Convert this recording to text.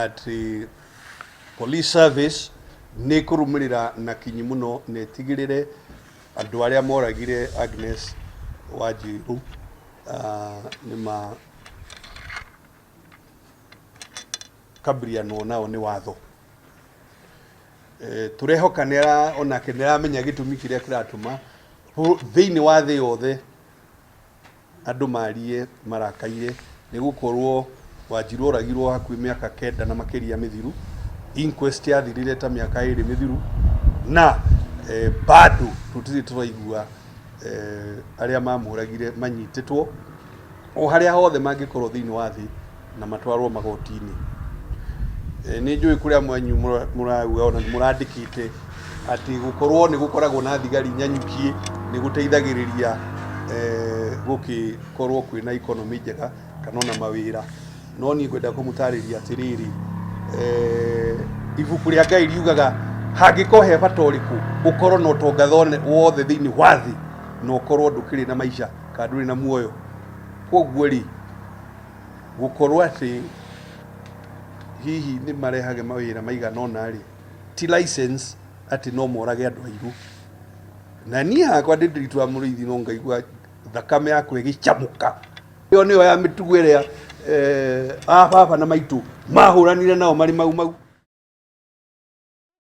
Atĩ police service nĩ ĩkũrũmĩrĩra na kinyi mũno na ĩtigĩrĩre andũ arĩa moragire Agnes Wanjiru nĩ ma kabirianwo nao nĩ watho. Tũrehoka nĩ onake nĩ aramenya gĩtũmi kĩrĩa kĩratũma thĩinĩ wa thĩ yothe Andũ marie marakaire nĩ gũkorwo Wanjiru oragirwo hakuhĩ mĩaka kenda na makĩria mĩthiru, inquest yathirire ta mĩaka ĩrĩ mĩthiru na eh, bado tũtirĩ tũraigua eh, arĩa mamũragire manyitĩtwo o harĩa hothe mangĩkorwo thĩinĩ wa thĩ na matwarwo magoti-inĩ. Eh, nĩ njũĩ kũrĩa mwanyu mũrauga ona nĩ mũrandĩkĩte atĩ gũkorwo nĩ gũkoragwo na thigari nyanyukie nĩ gũteithagĩrĩria eh, gũkĩkorwo kwĩna economy njega kana ona mawĩra no niĩ ngwenda kũmũtarĩria atĩrĩrĩ eh, ibuku rĩa Ngai riugaga hangĩkorwo he bata ũrĩkũ ũkorwo na ũtonga wothe thĩinĩ wa thĩ na ũkorwo ndũkĩrĩ na maica kana ndũrĩ na muoyo koguo rĩ Gũkorwo atĩ hihi nĩ marehage mawĩra maigana ũna rĩ, ti license atĩ no morage andũ airũ. Na niĩ hakwa ndĩ Ndiritu wa Mũrĩithi no ngaigua thakame yakwa ĩgĩcamũka. Ĩyo nĩyo ya mĩtugo ĩrĩa a baba na maitũ mahũranire nao marĩ mau mau.